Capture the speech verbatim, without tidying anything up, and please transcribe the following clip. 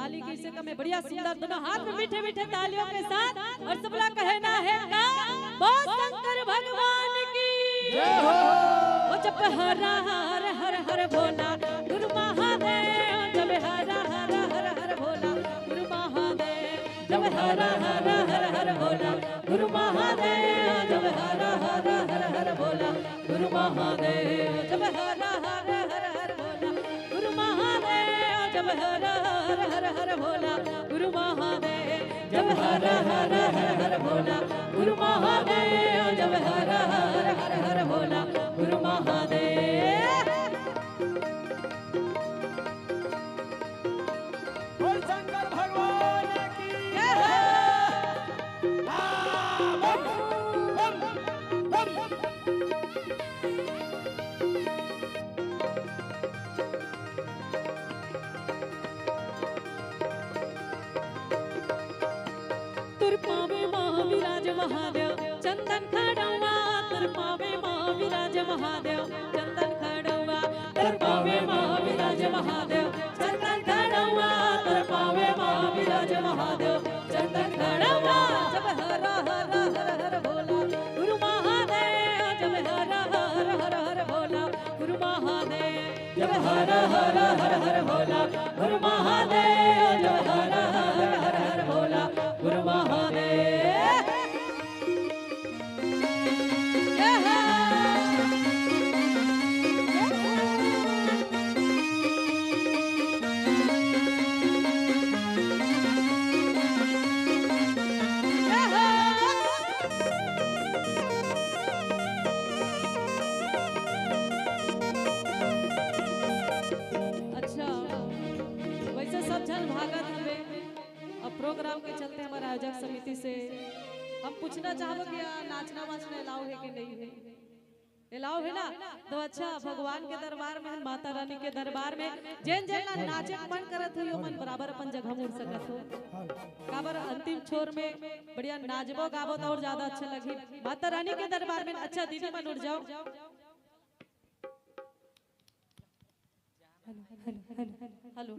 ताली की से कम है, बढ़िया सुंदर दोनों हाथ में मीठे मीठे तालियों के साथ। और सबला कहना है का, बोल शंकर भगवान की। जय हो। ओ जब हरा हर हर हर भोला गुरु महादेव, जब हरा हर हर हर भोला गुरु महादेव, जब हरा हर हर हर भोला गुरु महादेव, जब हरा हर हर हर भोला गुरु महादेव, जब हरा हर हर हर भोला गुरु महादेव, जब हरा हर हर हर भोला गुरु महादेव, जब हरा हर हर हर भोला गुरु महादेव, जब हरा हर हर हर भोला गुरु महादेव। बोल शंकर भगवान की। जय हो। हाँ, बम, बम, बम। तोर पावे मा विराज महादेव चंदन खड़वा, तोर पावे मा विराज महादेव चंदन खड़वा, तोर पावे मा विराज महादेव चंदन खड़वा, तोर पावे मा विराज महादेव चंदन खड़वा। जब हरा हरा हर हर भोला गुरु महादेव, जब हरा हरा हर हर भोला गुरु महादेव, जब हरा हरा हर हर भोला गुरु महादेव, जब हरा हरा हर हर भोला गुरु महादेव। अच्छा, वैसे सब झन भागत हवे। अब प्रोग्राम के चलते हमर आयोजक समिति से हम पूछना चाहबो कि आ नाचना वाचना अलाउ है कि नहीं है? अलाउ है ना? तो अच्छा, भगवान के दरबार में, माता रानी के दरबार में जेन जेन ला नाचे के मन करत हो, मन बराबर अपन जगह मुड़ सकत हो। काबर अंतिम छोर में बढ़िया नाचबो गाबो तो और ज्यादा अच्छा लगही। माता रानी के दरबार में। अच्छा दीदी मन उठ जाओ। Hello, hello, hello, hello.